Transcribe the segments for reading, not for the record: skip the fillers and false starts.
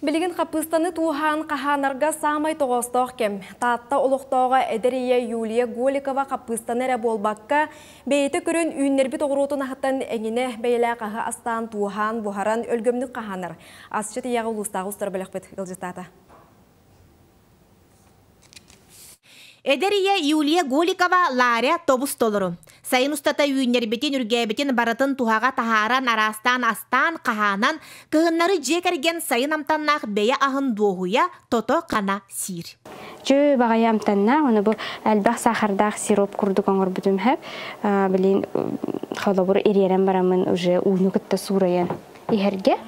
Билигин хаппыыстаны тууһаан хаһаанарга саамай тоҕоостоох кэм. Таатта олохтооҕо эдэр ийэ Юлия Голикова хаппыыстаны эрэ буолбакка, бэйэтэ көрөн үүннэрбит оҕуруотун аһыттан эҥинэ бэйэлээх аһы астаан, тууһаан, буһаран өлгөмнүк хаһаанар. Асчыт ийэҕэ улуустааҕы устар бөлөхпүт ыалдьыттаата. Эдэр ийэ Юлия Голикова Ларя тобус толору. Сайын устата үүннэрбитин, үргээбитин барытын туһаҕа таһааран, араастаан астаан, хаһаанан, кыһыннары дьиэ кэргэн сайын амтаннаах бэйэ аһын дуоһуйа, тото-хана сиир. Чү баҕайы амтаннаах, ону бу элбэх сахардаах сироп курдук оҥорбутум сөп. Билин холобур ириэрэн бараммын уже ууну кытта суурайан иһэргэ.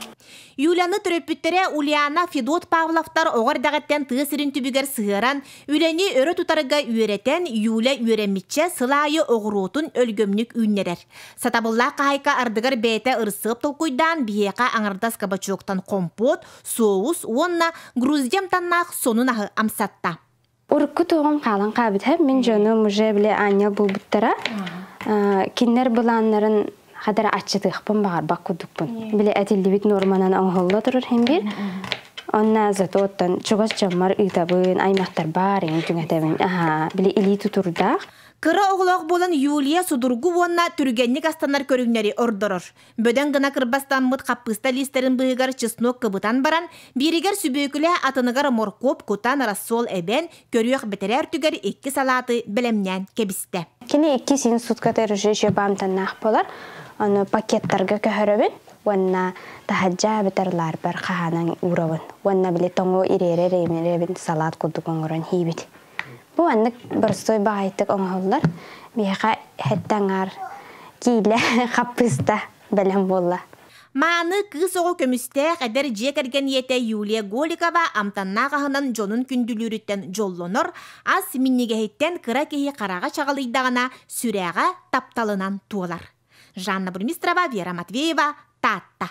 Юляны төрөппүттэрэ Ульяна, Федот Павловтар оҕо эрдэҕиттэн тыа сирин түбүгэр сыһыаран, үлэни өрө тутарга үөрэтэн, Юля үөрэммиччэ сыл аайы оҕуруотун өлгөмнүк үүннэрэр. Сатабыллаах хаһаайка ардыгар бэйэтэ ырысыап толкуйдаан биһиэхэ аҥардас кабачоктан компот, соус уонна груздем амтаннаах сонун аһы амсатта. Урукку туоҕум хаалан хаабыта. Мин дьонум уже били аанньал булбуттара. Кинилэр былааннарын хадара аччатыахпын баҕарбат курдукпун. Били этиллибит нуорманан оҥоһулла турар иһин биир. Онно зато оттон чугас дьоммор ыытабын, аймахтарбар эҥин түҥэтэбин. Аһаа, били илии тутурдаах. Кыра оҕолоох буолан Юлия судургу уонна түргэнник астанар көрүҥнэри ордорор. Бөдөҥ гына кырбастаммыт хаппыыста лиистэрин быыһыгар чеснок кыбытан баран, бииригэр сүбүөкүлэ, атыныгар моркуоп кутан, рассол эбэн, көрүөх бэтэрээ өртүгэр икки салааты бэлэмнээн кэбистэ. Кини икки син сутката уже баамтаннаах буолар. Ону пакеттарга көһөрөбүн уонна таһырдьа эбэтэр лаарбар хаһаанан уурабын. Уонна били тоҥу ириэрэ эрэбин салат курдук оҥорон иһиибит. Бу маннык боростуой баҕайытык оҥоһуллар. Биһиэхэ сэттэ аҥаар киилэ хаппыыста бэлэм буолла. Мааны кыыс оҕо көмүстээх эдэр дьиэ кэргэн ийэтэ Юлия Голикова амтаннаах аһынан дьонун күндүлүүрүттэн дьоллонор, ас минньигэһиттэн кыра киһи хараҕа чаҕылыйдаҕына сүрэҕэ тапталынан туолар. Жанна Бурмистрова, Вера Матвеева, Таатта.